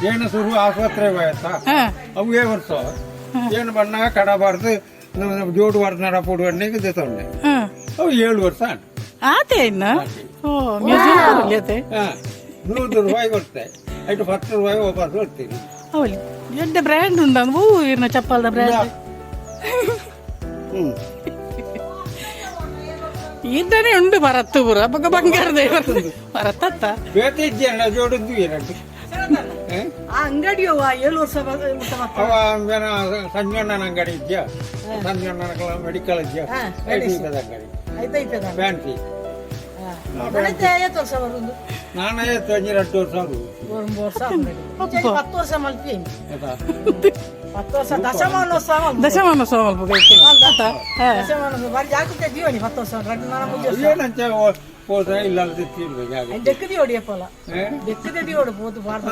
ಏನು ಶುರು ಆಸ್ಪತ್ರೆ ಹೋಯ್ತಾ. ಅವೇ ವರ್ಷ ಏನು ಬಣ್ಣಾಗ ಕಡಬಾರ್ದು, ಜೋಡು ವಾರದ ನಡಪೋಡು ಅಣ್ಣಗೆ ತೊಂಡೆ. ಅವು 7 ವರ್ಷ ಆಂಡ್. ಆತೆ ಇನ್ನ. ಓ, ಮ್ಯೂಸಿಯಂ ಕೊರಲಿ. ಹಾ, 100 ರೂಪಾಯಿ ಕೊಡ್ತೆ. ಐಟು 10 ರೂಪಾಯಿ ವಾಪಸ್ ಕೊಡ್ತೀನಿ. ಅವಲಿ ಎಡ್ಡೆ ಬ್ರ್ಯಾಂಡ್ ಉಂಡ ಹೂ ಇರ್ನ ಚಪ್ಪಲ್ದ ಬ್ರ್ಯಾಂಡ್. ಇದ್ದಾನೆ ಉಂಡು ಬರತ್ತು ಪೂರ ಬೊಕ ಬಂಗಾರದ ಬರತ್ತತ್ತ. ಬೇತೆ ಇದ್ದೀಯಣ್ಣ ಜೋಡಿದ್ದು ಎರಡು. ಆ ಅಂಗಡಿ ಅವ್ವ 7 ವರ್ಷ ಮುಟ್ಟ ಅವ ಸಂಜಣ್ಣನ ಅಂಗಡಿ ಇದೆಯಾ? ಸಂಜಣ್ಣನ ಮೆಡಿಕಲ್ ಇದೆಯಾ? ಅಂಗಡಿ. ಐತೈತದ. ಫ್ಯಾನ್ಸಿ. ನನಗೆ 50 ವರ್ಷ ಬರುದು. ನಾನೇ 2 ವರ್ಷ ಆಗುದು. ಒಂದು ವರ್ಷ, 10 ವರ್ಷ ಮಲ್ಪಿ. ಆಯ್ತಾ? 10 ವರ್ಷ ದಶಮಾನೋತ್ಸವ ಮಲ್ಪು. ದಶಮಾನೋತ್ಸವ ಮಲ್ಪುಗ ಐತೆ ಆತ. ದಶಮಾನೋತ್ಸವ ಬಾರಿ ಜಾಗೃತಿ ಜೀವನಿ. 10 ವರ್ಷ ರಡ್ಡು ನಾನ 3 ವರ್ಷ. ಏನಂಚ ಹೋದ ಇಲ್ಲ ತೀರ್ಬೇಕು ಜಾಗ. ಬೆಕ್ಕದಿ ಹೊಡಿಯಪ್ಪಲ್ಲ. ಬೆಕ್ಕದೆ ದಿಯೋಡು ಪೋತು ಬಾರ್ದು.